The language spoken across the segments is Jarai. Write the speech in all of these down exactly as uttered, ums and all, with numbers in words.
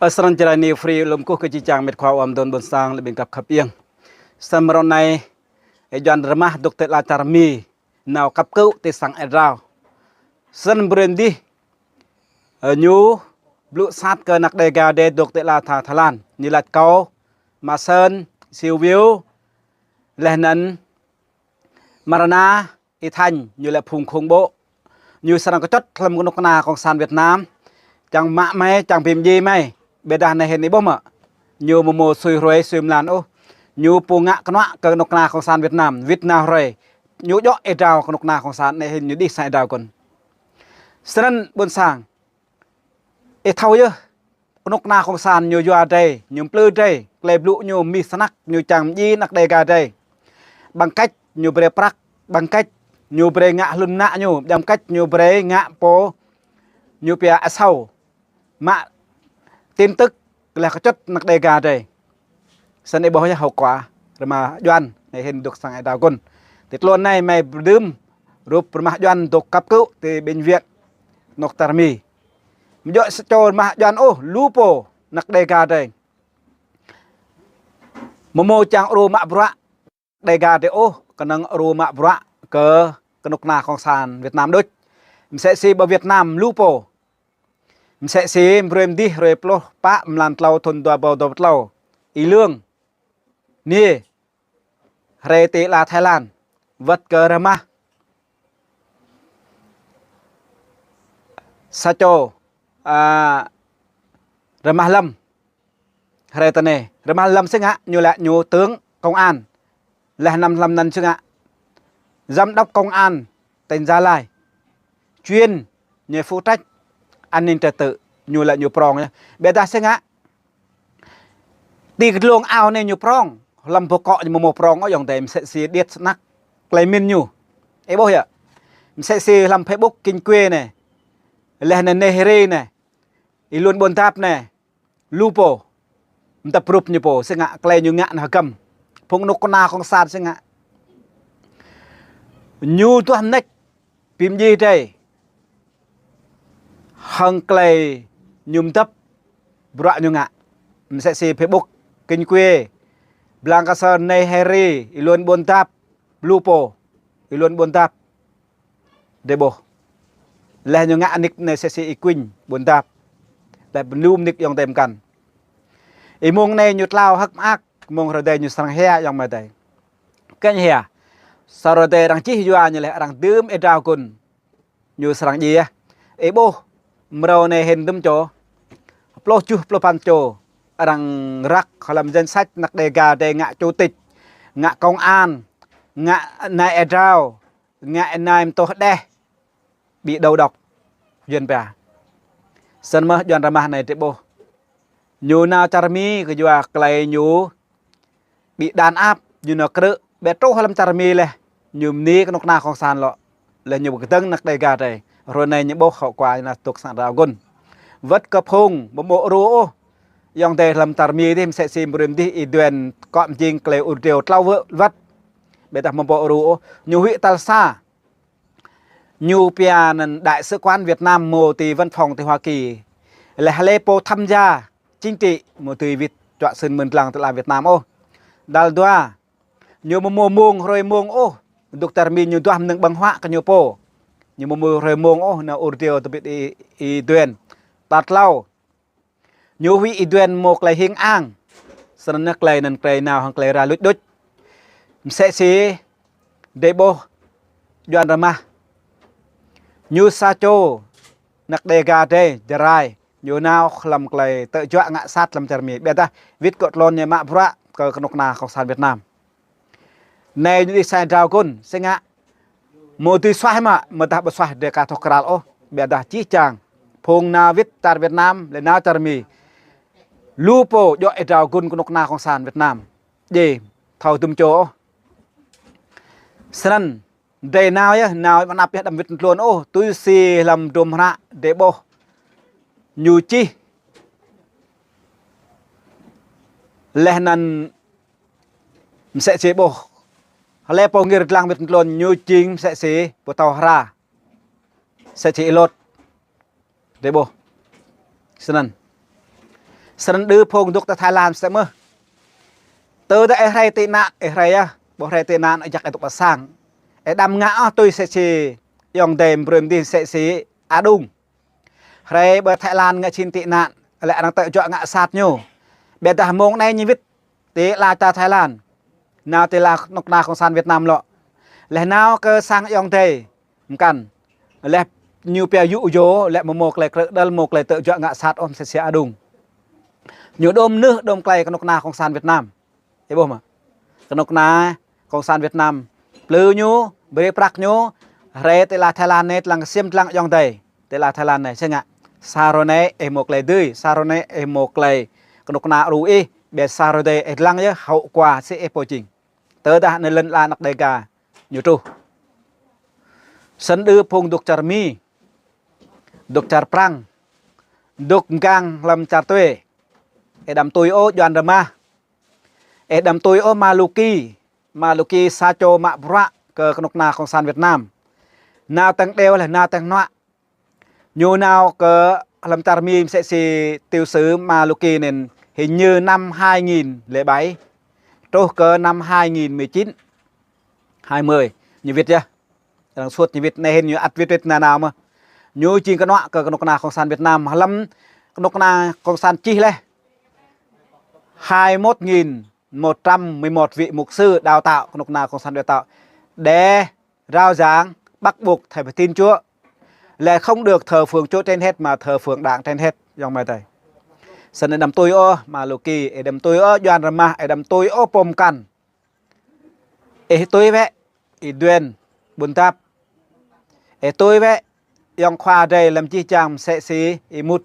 Ơ srăng čơrai ni free lŏm kơkuh kơ či čang mĕt khua ua mơdôn ƀôn sang lĕ ƀing găp khăp iêng. Srăng mrô anai, ơ Yuan Rơmah dŏ tơlơi čar Mi, nao kăp kơ̆ tơ sang Edrao. Srăng brơi dih, ơ ñu blŭ sat kơ anăk Đêga dê dŏ tơlơi tha Thái Lan. Ñu laĭ kâo, Mă Sơn, Siu Viu, laih anŭn Marana, Y Thanh, ñu lĕ phung khủng bố. Ñu srăng kơčŭt hlăm kơnuk kơna Cộng sản Việt Nam. Čang mă mơi, čang bim ji mơi. Ƀiădah anai hĭn ih ƀuh mơ̆. Ñu mơmô sui hrơi, sui mlan ôh. Ñu pô ngă kơnuă kơ kơnuk kơna Cộng sản Việt Nam. Wit nao hrơi. Ñu djŏ Edrao kơnuk kơna Cộng sản anai hĭn ñu đih sang Edrao kŭn. Srăng ƀôn sang. Ih thâo yơh, kơnuk kơna Cộng sản ñu yua drơi, ñu mplư drơi, tơlơi blŭ ñu mih snăk, ñu čang mdjai anăk Đêga drơi. Bằng cách ñu brơi prăk, bằng cách ñu brơi ngă hlŭn mơnă ñu, bằng cách ñu brơi ngă pô, ñu pia asâu, mă tin tức, laih kơčŭt anăk Đêga drơi. Srăng ih ƀuh yơh hậu quả, Rơmah Yuan, anai hĭn dŏ sang Edrao kŭn. Tơ tluôn anai mơi pơdưm, rup Rơmah Yuan dŏ kăp kơ̆ tơ bệnh viện, kơnuk čar Mi. Mơ̆ djŏ sa čô Rơmah Yuan ôh, lu pô, anăk Đêga drơi. Mơmô čang ru mă bruă, Đêga drơi ôh, kơnơ̆ng ru mă bruă kơ kơnuk kơna Cộng sản Việt Nam đôč. Msĕ si ƀơi Việt Nam lu pô. Msĕ si brơi dih hrơi pluh pă mlan tlâo thŭn dua rơbâo dua pluh tlâo. Y Lương. Anai, hrơi tơ lăn Thái Lan. Wơ̆t kơ Rơmah. Sa čô, a, Rơmah Lâm. Hrơi tơ anai, Rơmah Lâm si ngă, ñu lĕ ñu tướng công an. Laih anŭn hlăm anŭn si ngă, giám đốc công an tỉnh Gia Lai. Chuyên, ñu phụ trách an ninh trật tự, ñu lĕ ñu prong yơh. Ƀiădah si ngă, tơ kơdlông ao anai ñu prong, hlăm bô kŏ ñu mơmô prong, ơ ayŏng adơi msĕ si điêt snăk, tơlơi min ñu. Ih ƀuh yơh. Msĕ si hlăm Facebook Kinh Quê anai. Laih anŭn Nehri anai. Y Luan Ƀôn Dap anai. Lu pô. Mơdăp rup ñu pô, si ngă tơlơi ñu ngă anai hơgăm. Phung kơnuk kơna Cộng sản si ngă. Ñu duah mơneč, bim ji drơi. Hăng tơlơi ñu mơdăp, bruă ñu ngă. Msĕ si Facebook, Kinh Quê, blang kơ sơ Nehri, Y Luan Ƀôn Dap, lu pô, Y Luan Ƀôn Dap. Drơi ƀuh. Laih ñu ngă nik anai msĕ si Y Quynh Ƀôn Dap. Laih bơnum nik ayŏng adơi mơkăn. Ih mơ̆ng anai ñu tlao hơ̆k mơak, mơ̆ng hrơi adai ñu srăng hia ayŏng amai adơi. Kơnh hia. Sa hrơi adai arăng čih yua ñu laih arăng dưm Edrao kŭn. Ñu srăng djai. Ih ƀuh. Mrâo anai hĭn dŭm čô. Pluh tơjuh pluh păn čô. Arăng răk hlăm danh sách anăk Đêga drơi ngă chủ tịch. Ngă công an. Ngă nai Edrao. Ngă nai mơtuh đeh. Ƀu đau độc. Yuan pia. Srăng mơ̆ Yuan Rơmah anai drơi ƀuh. Ñu nao čar Mi kơ yua tơlơi ñu ƀu đàn áp, ñu nao krư̆, ƀu truh hlăm čar Mi laih. Ñu mơni kơnuk kơna Cộng sản lŏ. Laih ñu ƀu kơdơ̆ng anăk Đêga drơi. Hrơi anai ñu ƀuh hậu quả ñu nao dŏ sang Edrao kŭn. Wơ̆t kơ phung, ƀu mơ̆ ru ôh. Ayŏng adơi hlăm čar Mi dih, msĕ si brơi dih Y Duên kŏ mjing tơlơi ur driâo tlâo wơ̆t. Ƀiădah ƀu mơ̆ ru ôh. Ñu huĭ tal sa. Ñu pia anŭn đại sứ quán Việt Nam mơ̆ tơ văn phòng tơ Hoa Kỳ. Laih hlơi pô tham gia chính trị mơ̆ tơ wĭt čuă sưn mơ̆n lăng tơ lăn Việt Nam ôh. Dal dua. Ñu mơ̆ mơ̆ mông hrơi mông ôh. Dŏ čar Mi ñu duah mơnơ̆ng ƀơ̆ng huă kơ ñu pô. Ñu mơ̆ mơ̆ hrơi mông ôh, nao ur driâo tơbit Y, Y Duên. Tal tlâo. Ñu huĭ Y Duên mơ̆ tơlơi hing ang. Srăng anai tơlơi anŭn tơlơi nao hăng tơlơi ra luč đuč. Msĕ si drơi ƀuh Yuan Rơmah. Ñu sa čô anăk Đêga drơi, Jarai. Ñu nao hlăm tơlơi tơjuă ngă sat hlăm čar Mi. Ƀiădah wĭt kơ tơlơi ñu mă bruă kơ kơnuk kơna Cộng sản Việt Nam. Anai ñu đih sang Edrao kŭn, si ngă. Mơ̆ dưi suaih mă, mơ̆ dah ƀu suaih drơi ka thâo kral ôh, ƀiădah čih čang. Phung nao wĭt čar Việt Nam, laih nao čar Mi. Lu pô djŏ Edrao kŭn kơnuk kơna Cộng sản Việt Nam. Djai, thâo dŭm čô ôh. Srăng, drơi nao yơh, nao mơnăp yơh đăm wĭt tơlơi ôh, tui si hlăm dŭm hră, drơi ƀuh. Ñu čih. Laih anŭn msĕ si ƀuh. Hlơi pô ngir lăng wĭt tơlơi ñu jing msĕ si pơtao hra. Msĕ si Y Lôt. Drơi ƀuh. Snăn. Snăn đơ phung dôk ta Thái Lan msĕ mơh. Tơdah ih hrei tị nạn, ih hrei yơh, ƀu hrei tị nạn, ih jak ih dôk pơ sang. Ih đăm ngă ôh tui msĕ si ayŏng adơi mbrơi mdih msĕ si A Đung. Hrei ƀơi Thái Lan ngă čin tị nạn, lĕ arăng tơjuă ngă sat ñu. Ƀiădah mông anai ñu wĭt, ti ala čar Thái Lan. Nao ti ala knŭk kna Cộng sản Việt Nam lŏ. Leh nao kơ sang ayŏng adơi. Mkăn. Leh ñu pia yŭ yô, lĕ mơ̆ mâo klei krư̆ đăl, mâo klei tơjuă ngă sat ôh msĕ si A Đung. Ñu đôm nưh, đôm klei knŭk kna Cộng sản Việt Nam. Ih ƀuh mơ̆. Knŭk kna Cộng sản Việt Nam. Plư ñu, brơi prăk ñu, hrei ti ala Thái Lan anai, lăng ksiêm lăng ayŏng adơi. Ti ala Thái Lan anai, sĭt ngă. Sa hrơi anai, ih mâo klei dưi, sa hrơi anai, ih mâo klei knŭk kna đru ih, ƀiă sa hrơi adih, ih lăng yơh, hậu quả si ih pô jing. Tơdah anai lŏn ala anak Đêga ñu truh. Snăn đơ phung dôk čar Mi, dôk čar Prăng, dôk mgang hlăm čar tue. Ih đăm tui ôh Djuan Rơmah. Ih đăm tui ôh Maluki. Maluki sa čô mă bruă kơ knŭk kna Cộng sản Việt Nam. Nao tơ̆ng đeo leh, nao tơ̆ng hnuă. Ñu nao kơ hlăm čar Mi msĕ si tiểu sử Maluki anăn hình như năm hai nghìn lẻ bảy truh kơ năm hai nghìn mười chín, hai mươi. Ñu wĭt yơh. Arăng suôt ñu wĭt, anai hĭn ñu ăt wĭt wĭt nanao mơh. Ñu jing knuă kơ knŭk kna Cộng sản Việt Nam, hlăm knŭk kna Cộng sản čih leh. Hai mươi mốt nghìn một trăm mười một vị mục sư đào tạo, knŭk kna Cộng sản đào tạo. Để rao giảng, bắt buộc thầy phải tin Chúa. Leh không được thờ phượng Chúa trên hết mà thờ phượng đảng trên hết, ayŏng amai adơi. Snăn ih đăm tui ôh Maluki, ih đăm tui ôh Djuan Rơmah, ih đăm tui ôh pô mkăn. Ih tui wĕ Y Duen, Ƀuôn Dap. Ih tui wĕ ayŏng khua drei lăm jih jang msĕ si Y Mut.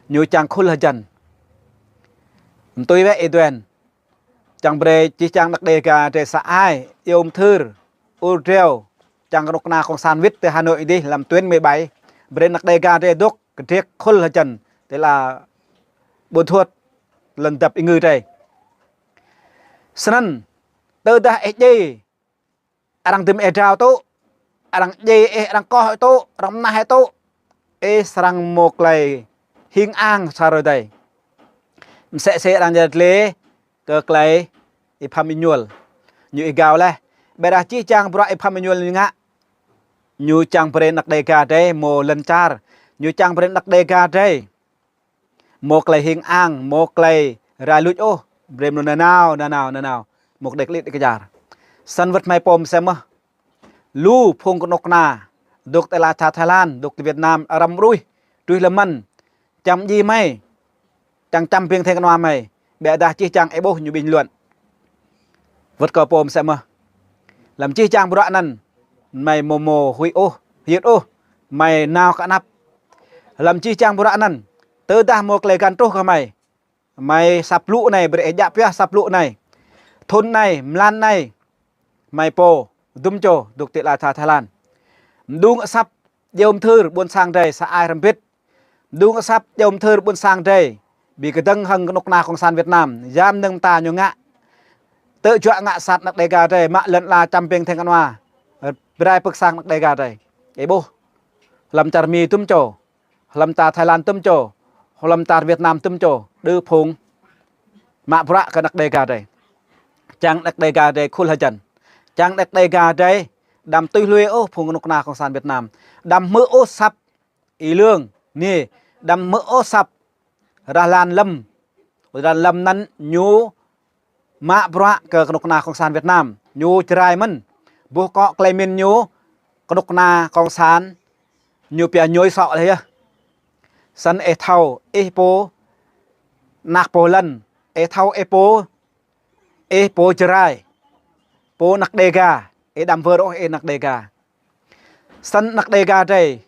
Ñu čiăng khul hơjăn. Ih tui wĕ Y Duen. Čiăng brơi jih jang anak Đêga drei sa ai, iâu mthưr, ur dreo, čiăng knŭk kna Cộng sản wĭt ti Hà Nội dih lăm tuyến mười bảy. Brơi anak Đêga drei dôk kdriăk khul hơjăn, ti ala Buôn Thuột, lŏn dăp êngư̆ drei. Snăn, tơdah ih djai, arăng dưm ih drao tŭ, arăng djai ih, arăng koh ih tŭ, arăng mnah ih tŭ, ih srăng mâo klei hing ang sa hrơi adih. Msĕ si arăng yăl dliê kơ klei Y Pham Êñuôl. Ñu êgao leh. Ƀiădah jih jang bruă Y Pham Êñuôl ñu ngă. Ñu čiăng brơi anak Đêga drei mâo lŏn čar. Ñu čiăng brơi anak Đêga drei mâo klei hing ang, mâo klei rai luč ôh, brơi mơ̆ nanao, nanao, nanao. Mâo klei klĭt kơ čar. Snăn wơ̆t hmei pô msĕ mơh. Lu phung knŭk kna, dôk ti ala čar Thái Lan, dôk ti Việt Nam, arăng mđuih, đuih lơmăn, čiăng mdjai hmei, čiăng čăm ƀing thêng kơnua hmei, ƀiădah jih jang ih ƀuh ñu bình luận. Wơ̆t kơ pô msĕ mơh. Lăm jih jang bruă anăn, hmei mâo mâo huĭ ôh, hyưt ôh, hmei nao kơ anăp. Lăm jih jang bruă anăn, tơdah mâo klei găn truh kơ hmei, hmei asăp blŭ anei, brơi ih djă pioh asăp blŭ anei. Thŭn anei, mlan anei, hmei pô, dŭm čô, dôk ti ala čar Thái Lan. Mđung asăp, iâu mthưr ƀuôn sang drei sa ai hrăm bĭt. Mđung asăp, iâu mthưr ƀuôn sang drei. Bi kơdơ̆ng hăng knŭk kna Cộng sản Việt Nam, ya mnơ̆ng mta ñu ngă. Tơjuă ngă sat anak Đêga drei, mă lŏn ala čăm ƀing thêng kơnua. Brơi pơ̆k sang anak Đêga drei. Ih ƀuh. Hlăm čar Mi dŭm čô. Hlăm čar Thái Lan dŭm čô, hlăm čar Việt Nam dŭm čô, đơ phung mă bruă kơ anak Đêga drei. Čiăng anak Đêga drei khul hơjăn. Čiăng anak Đêga drei đăm tui hlue ôh phung knŭk kna Cộng sản Việt Nam. Đăm hmư̆ ôh asăp Y Lương, anei, đăm hmư̆ ôh asăp Rah Lan Lâm. Rah Lan Lâm anăn ñu mă bruă kơ knŭk kna Cộng sản Việt Nam. Ñu Jrai mơ̆n. Ƀuh kŏ klei mĭn ñu knŭk kna Cộng sản ñu pia ñôi sŏ leh yơh. Snăn ih thâo, ih pô anak pô lăn, ih thâo ih pô, ih pô Jrai, pô anak Đêga, ih đăm wơr ôh ih anak Đêga. Snăn anak Đêga drei,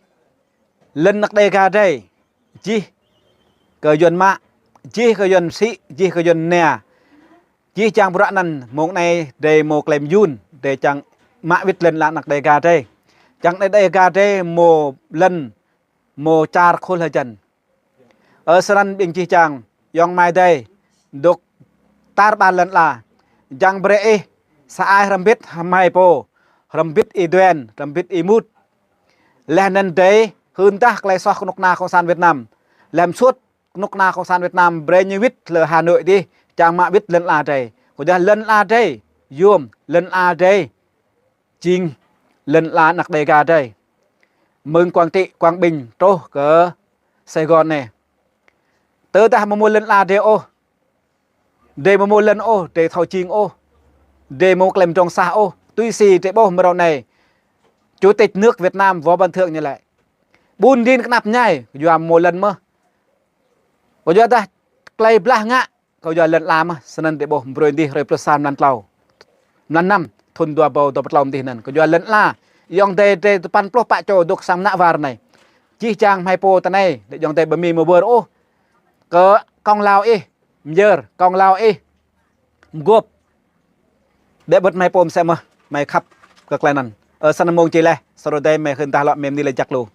lŏn anak Đêga drei, jih kơ Yuăn mă, jih kơ Yuăn sĭ, jih kơ Yuăn nea. Jih jang bruă anăn mông anei drei mâo klei mơyun, drei čiăng mă wĭt lŏn ala anak Đêga drei. Čiăng anak Đêga drei mâo lŏn, mâo čar khul hơjăn. Ơ snăn ƀing jih jang, ayŏng amai adơi, dôk tar ƀar lŏn ala. Čiăng brơi ih, sa ai hrăm bĭt hmei pô, hrăm bĭt Y Duen, hrăm bĭt Y Mut. Leh anăn drei, hưn dah klei soh knŭk kna Cộng sản Việt Nam. Leh msuôt kơnuk kơna cộng sản Việt Nam brơi ñu wĭt lơ Hà Nội dih, čang mă wĭt lŏn ala drơi. Kơyuadah lŏn ala drơi yôm, lŏn ala drơi jing lŏn ala anăk Đêga drơi. Mơ̆ng Quảng Trị, Quảng Bình truh kơ Sài Gòn anai. Tơdah ƀu hmâo lŏn ala drơi ôh, drơi ƀu hmâo lŏn ôh, drơi thâo jing ôh, drơi ƀu hmâo klem drŏng sah ôh, tui si drơi ƀuh mơ̆ng ră anai Chủ tịch nước Việt Nam Võ Văn Thưởng ñu laĭ: Ƀun rin kơnăp mơñai, kơyua ƀu hmâo lŏn mơh. Kơyuadah tơlơi blah ngă, kơyua lŏn ala mơh. Snăn drơi ƀuh brơi dih hrơi pluh sa mlan tlâo, mlan năm, thŭn dua êbâo dua pluh tlâo dih anăn. Kơyua lŏn ala, ayŏng adơi drơi tơpăn pluh pă čô dôk sang mơnă war anai. Jih jang hmei pô ti anai, ayŏng adơi ƀu mĭn mơwơr ôh kơ kông lao ih, myơr, kông lao ih mgôp. Ƀĕ ƀơ̆t hmei pô msĕ mơh, hmei khăp kơ tơlơi anăn. Ơ, snăn mơ̆ng či leh, sơrô adơi hmei hưn tah lŏ, hmei mơni lĕ jăk lu.